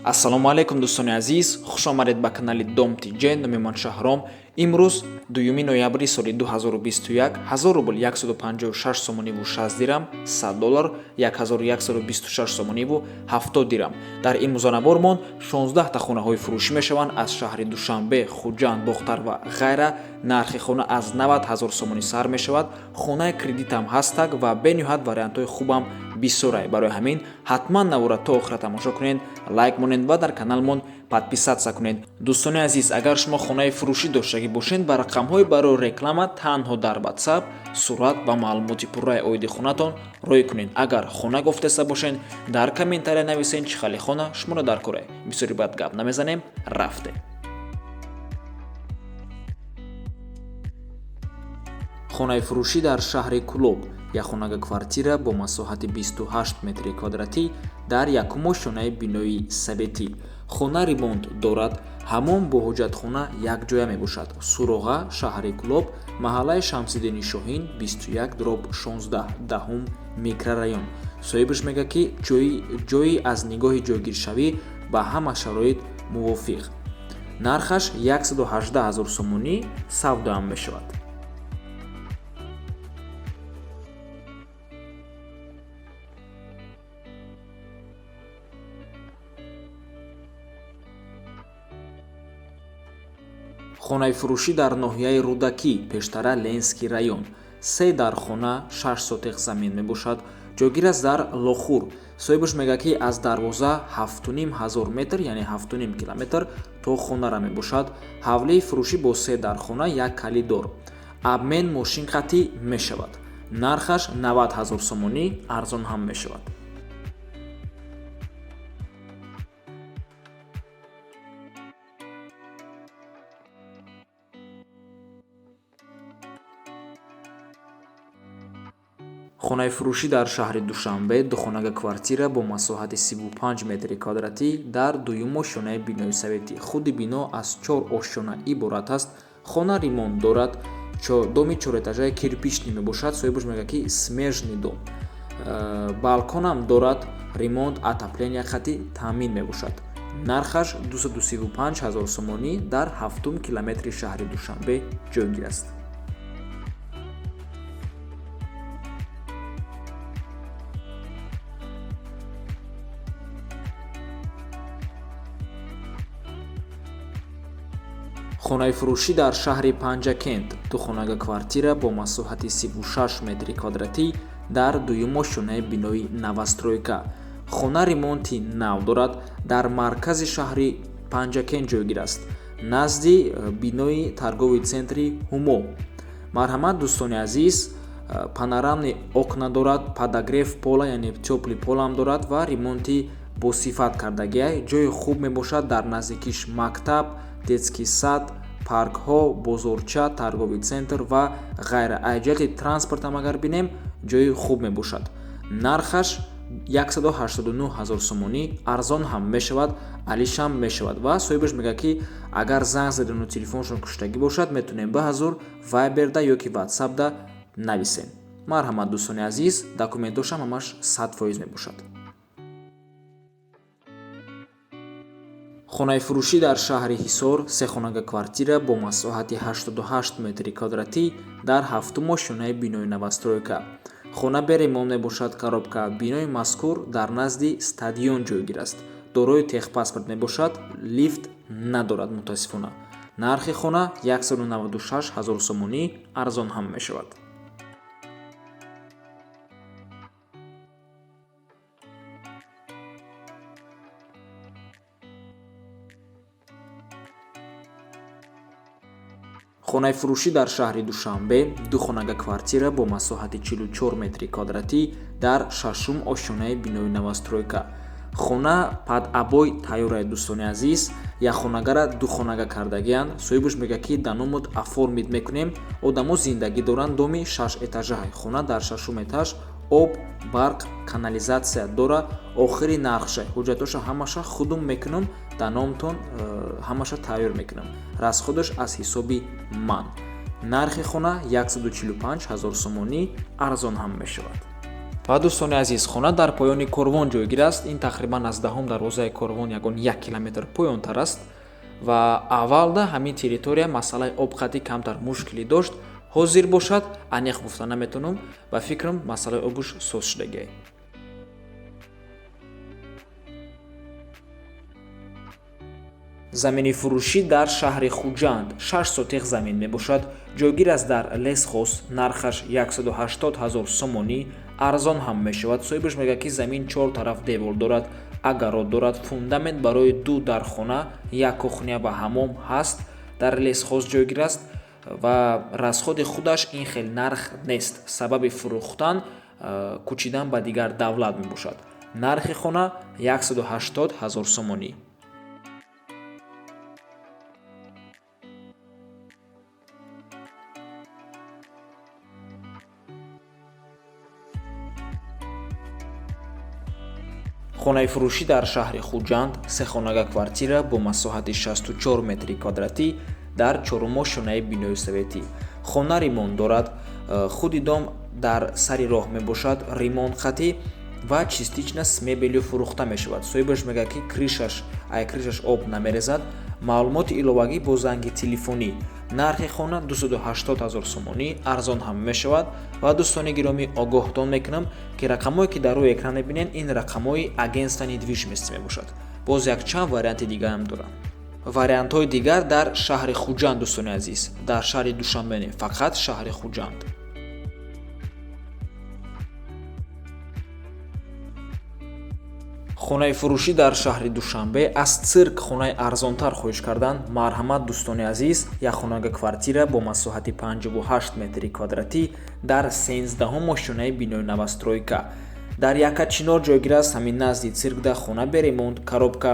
Ассалому алайкум, дӯстони азиз, хуш омадед ба канали Дом ТЖ. Номи ман Шаҳром. Имрӯз 2 ноябри соли 2021, 1000 рубл 156 сомониву 60 дирам, 100 доллар 1126 сомониву 70 дирам. Дар ин музанабормон 16 та хонаҳои фурӯшӣ мешаванд аз шаҳри Душанбе, Хуҷанд, Бохтар ва ғайра. Нархи хона аз 90 ҳазор сомонӣ сар мешавад. Хонаи кредитам ҳастак ва бениҳоят вариантҳои хубам бисёрай. Барои ҳамин ҳатман навора то охира тамошо кунед, лайк монед ва дар каналмон подписаться кунед. Дӯстони азиз, агар шумо хонаи фурӯшӣ доштагӣ бошед, ба рақамҳои барои реклама танҳо дар WhatsApp сурат ва маълумоти пурраи оиди хонатон рӯй кунед. Агар хона гофтеста бошед, дар комментария нависед, чӣ хали хона шуморо дар кора. Бисёри бад гап намезанем, рафтем. Хонаи фурӯшӣ дар шаҳри Кӯлоб, якхонага квартира бо масоҳати 28 метри квадратӣ дар якум ошёнаи бинои советӣ. Хона ремонт дорад, ҳамон бо ҳоҷатхона якҷоя мебошад. Суроға: шаҳри Кӯлоб, маҳаллаи Шамсиддини Шоҳин, 21/16, даҳум микрорайон. Соҳибаш мегӯяд, ки ҷойи аз нигоҳи ҷойгиршавӣ ба ҳама шароит мувофиқ. Нархаш 118 ҳазор сомонӣ, савдоам мешавад. Хонаи фурӯшӣ дар ноҳияи Рӯдакӣ, пештара Ленинский район, се дархона, 6 сотих замин мебошад. Ҷойгир аст дар Лохур. Соҳибаш мегӯяд, ки аз дарвоза 7,5 ҳазор метр, яъне 7,5 километр то хонара мебошад. Ҳавлии фурӯшӣ бо се дархона, як калидор, обмен мошин қатӣ мешавад. Нархаш 90 ҳазор сомонӣ, арзон ҳам мешавад. Хонаи фурӯшӣ дар шаҳри Душанбе, духонага квартира бо масоҳати 35 метри квадратӣ дар дуюм ошёнаи бинои советӣ. Худи бино аз чор ошёна иборат аст. Хона ремонт дорад, доми чорэтажаи кирпичный мебошад. Соҳибаш мегӯяд, ки смежный дом, балконам дорад, ремонт, отопления хати таъмин мебошад. Нархаш 235 ҳазор сомонӣ, дар ҳафтум километри шаҳри Душанбе ҷойгир аст. Хонаи фурӯшӣ дар шаҳри Панҷакент, духонага квартира бо масоҳати 36 метри квадратӣ дар дуюм ошёнаи бинои новостройка. Хона ремонти нав дорад, дар маркази шаҳри Панҷакент ҷойгир аст, назди бинои торговый центри Ҳумо. Марҳамат, дӯстони азиз. Панорамный окна дорад, подогрев пола, яъне тёплый полам дорад ва ремонти босифат кардагиай. Ҷои хуб мебошад, дар наздикиш мактаб, детский сад, паркҳо, бозорча, торговый центр ва ғайра. Аз ҷиҳати транспортам агар бинем, ҷои хуб мебошад. Нархаш 189 ҳазор сомонӣ, арзон ҳам мешавад, алишам мешавад. Ва соҳибаш мегӯяд, ки агар занг задану телефоншон куштагӣ бошад, метавонем ба ҳазур Вайберда ё ки Ватсапда нависем. Марҳамат, дӯстони азиз, документошам ҳамаш 100% мебошад. Хонаи фурӯшӣ дар шаҳри Ҳисор, сехонага квартира бо масоҳати 88 метри квадратӣ дар ҳафтум ошёнаи бинои новостройка. Хона бе ремонт мебошад, коробка. Бинои мазкур дар назди стадион ҷойгир аст, дорои техпаспорт мебошад, лифт надорад, мутаассифона. Нархи хона 196 ҳазор сомонӣ, арзон ҳам мешавад. Хонаи фурӯшӣ дар шаҳри Душанбе, духонага квартира бо масоҳати 44 метри квадратӣ дар шашум ошёнаи бинои новостройка. Хона под обои тайёрай, дӯстони азиз. Якхонагара духонага кардагианд. Соҳибаш мегӯяд, ки да номуд оформить мекунем, одамо зиндагӣ доранд. Доми шаш этажаҳай, хона дар шашум этаж, об, барқ, канализатсия дора. Охири нархша, ҳуҷҷатоша ҳамаша худум мекунам, да номтон ҳамаша тайёр мекунам, расходаш аз ҳисоби ман. Нархи хона 145 ҳазор сомонӣ, арзон ҳам мешавад. Ва, дӯстони азиз, хона дар поёни корвон ҷойгир аст. Ин тақрибан аз даҳум дарвозаи корвон ягон 1 километр поёнтар аст. Ва аввалда ҳамин территория масъалаи обқатӣ камтар мушкилӣ дошт. Ҳозир бошад, аниқ гуфта наметавонам, ба фикрам, масъалаи обуш соз шудагиай. Замини фурӯшӣ дар шаҳри Хуҷанд, 6 сотих замин мебошад, ҷойгир аст дар Лесхоз. Нархаш 180 ҳазор сомонӣ, арзон ҳам мешавад. Соҳибаш мегӯяд, ки замин чор тараф девор дорад, огород дорад, фундамент барои ду дархона, як кухня ва ҳамом ҳаст. Дар Лесхоз ҷойгир аст ва расходи худаш ин хел нарх нест. Сабаби фурӯхтан кӯчидан ба дигар давлат мебошад. Нархи хона 180 ҳазор сомонӣ. Хонаи фурӯшӣ дар шаҳри Хуҷанд, сехонага квартира бо масоҳати 64 метри квадратӣ дар чорумошёнаи бинои советӣ. Хона ремонт дорад, худи дом дар сари роҳ мебошад, ремонт қатӣ ва частично с мебелью фурӯхта мешавад. Соҳибаш мегӯяд, ки крышаш, ай крышаш об намерезад. Маълумоти иловагӣ бо занги телефонӣ. Нархи хона 280 ҳазор сомонӣ, арзон ҳам мешавад. Ва, дӯстони гиромӣ, огоҳдон мекунам, ки рақамҳое, ки дар рӯи экран мебинед, ин рақамҳои агентства недвижимости мебошад. Боз якчанд варианти дигарам дорам, вариантҳои дигар дар шаҳри Хуҷанд. Дӯстони азиз, дар шаҳри Душанбе не, фақат шаҳри Хуҷанд. Хонаи фурӯшӣ дар шаҳри Душанбе, аз цирк хонаи арзонтар хоҳиш кардан. Марҳамат, дӯстони азиз, як хонага квартира бо масоҳати 58 метри квадратӣ дар 13-ҳум ошёнаи бинои новостройка дар Якачинор ҷойгир аст, ҳамин назди циркда. Хона бе ремонт, коробка.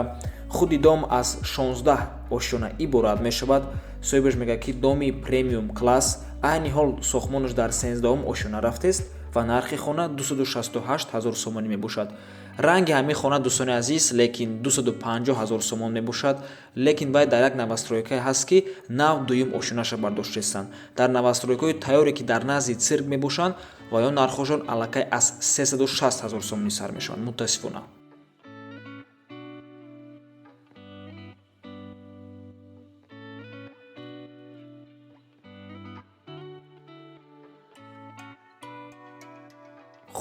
Худи дом аз 16 ошёна иборат мешавад. Соҳибаш мегӯяд, ки доми премиум класс. Айни ҳол сохтмонаш дар 13-ҳум ошёна рафтест ва нархи хона 268 ҳазор сомонӣ мебошад. Ранги ҳамин хона, дӯстони азиз, лекин 250 ҳазор сомон мебошад. Лекин вай дар як новостройкае ҳаст, ки нав дуюм ошёнаша бардоштаистанд. Дар новостройкаҳои тайёре, ки дар назди цирк мебошанд, ва ё нархҳошон аллакай аз 360 ҳазор сомонӣ сар мешаванд, мутаассифона.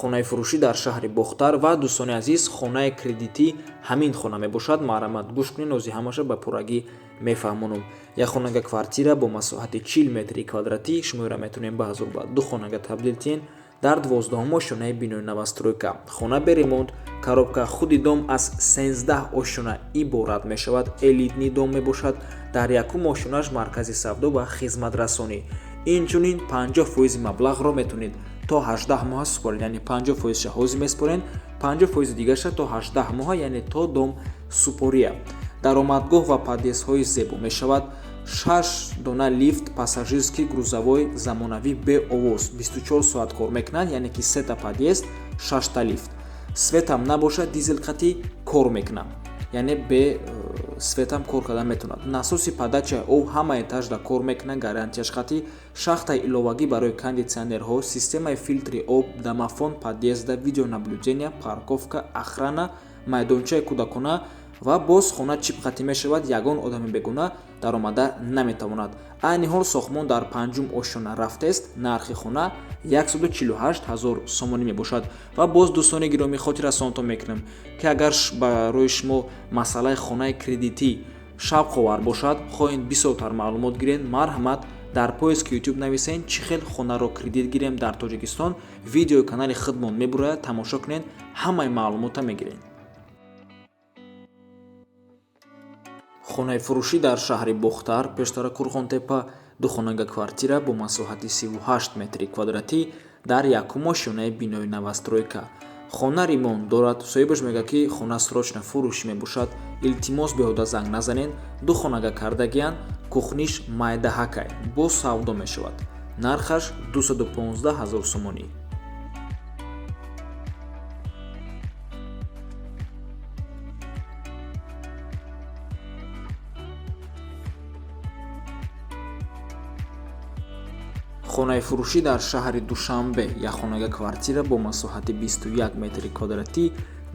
Хонаи фурӯшӣ дар шаҳри Бохтар. Ва, дӯстони азиз, хонаи кредитӣ ҳамин хона мебошад. Марҳамат, гӯш кунед, ози ҳамаша ба пуррагӣ мефаҳмонам. Як хонага квартира бо масоҳати 40 метри квадратӣ, шуморо метавонем ба ҳазор ба ду хонага табдил диҳем, дар 12-ум ошёнаи бинои новостройка. Хона бе ремонт, коробка. Худи дом аз 13 ошёна иборат мешавад, элитный дом мебошад. Дар якум ошёнаш маркази савдо ва хизматрасонӣ. Инчунин 50 фоизи маблағро метавонед то 18 моҳа супоред, яъне 50 фоизша ҳозир месупоред, 50 фоизи дигарша то 18 моҳа, яъне то дом супория. Даромадгоҳ ва подъездҳои зебо мешавад. Шаш дона лифт, пассажирский, грузовой, замонавӣ, беовоз, 24 соат кор мекунад, яъне ки сета подъезд, шашта лифт. Светам набошад, дизел қатӣ кор мекунад, яъне бе светам кор кардан метавонад. Насоси подачаи об ҳама этажда кор мекунад, гарантияш қатӣ. Шахтаи иловагӣ барои кондитсионерҳо, системаи филтри об, домофон подъезда, видеонаблюдения, парковка, охрана, майдончаи кӯдакона. Ва боз хона чип қатӣ мешавад, ягон одами бегуна даромада наметавонад. Айни ҳол сохтмон дар панҷум ошёна рафтест. Нархи хона 148 ҳазор сомонӣ мебошад. Ва боз, дӯстони гиромӣ, хотиррасонтон мекунам, ки агар барои шумо масъалаи хонаи кредитӣ шавқовар бошад, хоҳед бисёртар маълумот гиред, марҳамат, дар поиски YouTube нависен «Чӣ хел хонаро кредит гирем дар Тоҷикистон». Видеои канали худмон мебурояд, тамошо кунед, ҳамаи маълумота мегиред. Хонаи фурӯшӣ дар шаҳри Бохтар, пештара Қурғонтепа, духонага квартира бо масоҳати 38 метри квадратӣ дар якум ошёнаи бинои новостройка. Хона ремонт дорад. Соҳибаш мегӯяд, ки хона срочно фурӯшӣ мебошад, илтимос, беҳуда занг назанед. Ду хонага кардагиянд, кухниш майдаҳакай, боз савдо мешавад. Нархаш 215 ҳазор сомонӣ. Хонаи фурӯшӣ дар шаҳри Душанбе, якхонага квартира бо масоҳати 21 метри квадратӣ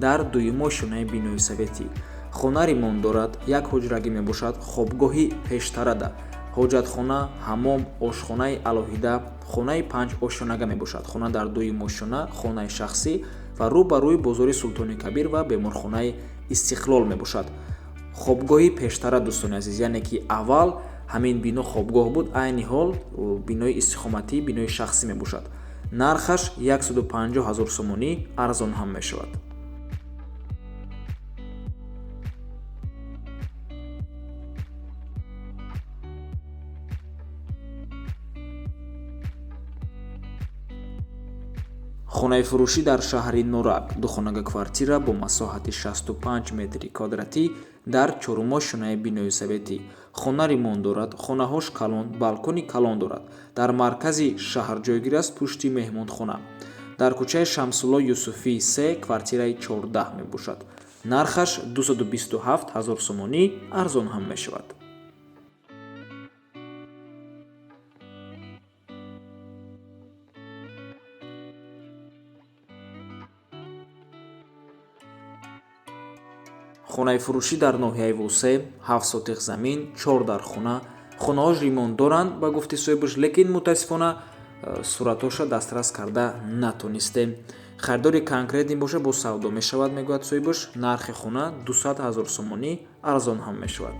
дар дуюм ошёнаи бинои советӣ. Хона ремонт дорад, як ҳуҷрагӣ мебошад, хобгоҳи пештарада, ҳоҷатхона, ҳамом, ошхонаи алоҳида, хонаи 5 ошёнага мебошад. Хона дар дуюм ошёна, хонаи шахсӣ ва рӯ ба рӯи бозори Султони Кабир ва беморхонаи Истиқлол мебошад. Хобгоҳи пештара, дӯстони азиз, яъне ки аввал ҳамин бино хобгоҳ буд, айни ҳол бинои истиқоматӣ, бинои шахсӣ мебошад. Нархаш 150 000 сомонӣ, арзон ҳам мешавад. Хонаи фурӯшӣ дар шаҳри Норак, духонага квартира бо масоҳати 65 метри квадратӣ дар чорум ошёнаи бинои советӣ. Хона ремонт дорад, хонаҳош калон, балкони калон дорад. Дар маркази шаҳр ҷойгир аст, пушти меҳмонхона. Дар кӯчаи Шамсулло Юсуфӣ 3, квартираи 14 мебошад. Нархаш 227 000 сомонӣ, арзон ҳам мешавад. Хонаи фурӯшӣ дар ноҳияи Восе, 7 сотиқ замин, 4 дар хона. Хонаҳош ремонт доранд ба гуфти соҳибаш, лекин мутаассифона суратҳоша дастрас карда натонистем. Харидори конкретӣ боша, бо савдо мешавад, мегӯяд соҳибаш. Нархи хона 200 000 сомонӣ, арзон ҳам мешавад.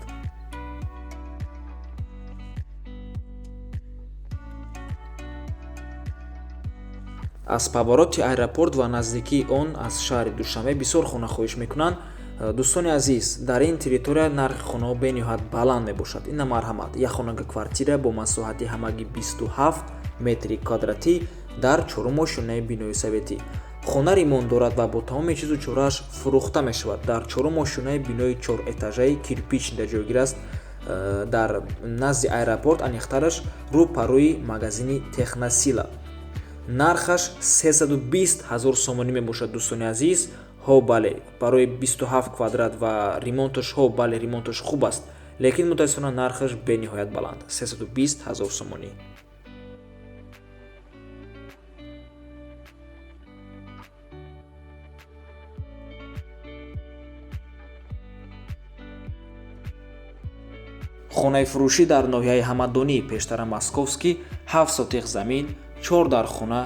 Аз повороти аэропорт ва наздикии он аз шаҳри Душанбе бисёр хона хоҳиш мекунанд. Дӯстони азиз, дар ин территория нархи хонаҳо бениҳоят баланд мебошад. Ина марҳамат, якхонага квартира бо масоҳати ҳамагӣ 27 метри квадратӣ дар чорум ошёнаи бинои советӣ. Хона ремонт дорад ва бо тамоми чизу чорааш фурӯхта мешавад. Дар чорум ошёнаи бинои чорэтажаи кирпичнида ҷойгир аст, дар назди аэропорт, аниқтараш рӯ па рӯи магазини Техносила. Нархаш 320 000 сомонӣ мебошад, дӯстони азиз. Ҳо бале, барои 27 квадрат ва ремонташ, ҳо бале, ремонташ хуб аст, лекин мутаассифона нархаш бениҳоят баланд, 320 000 сомонӣ. Хонаи фурӯшӣ дар ноҳияи Ҳамадонӣ, пештара Московский, 7 сотиқ замин, 4 дар хона,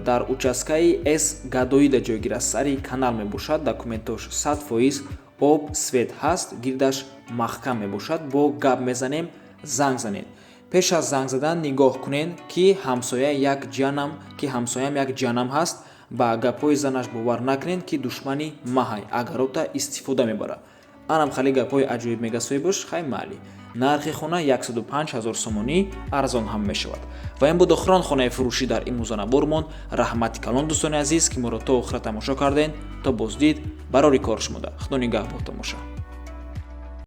дар участкаи С Гадоида ҷойгир аст, сари канал мебошад. Документош 100%, об, свет ҳаст, гирдаш маҳкам мебошад. Бо гап мезанем, занг занед. Пеш аз занг задан нигоҳ кунед, ки ҳамсоя як ҷанам, ки ҳамсоям як ҷанам ҳаст. Ба гапҳои занаш бовар накунед, ки душмани маҳай, агарота истифода мебарад. Анам хали гапҳои аҷоиб мега соҳибаш, хай майли. Нархи хона 105 000 сомонӣ, арзон ҳам мешавад. Ва ин буд охирон хонаи фурӯшӣ дар имрӯза набормон. Раҳмати калон, дӯстони азиз, ки моро то охира тамошо кардем. То боздид, барори кор шумода. Худо нигаҳбон, тамоша.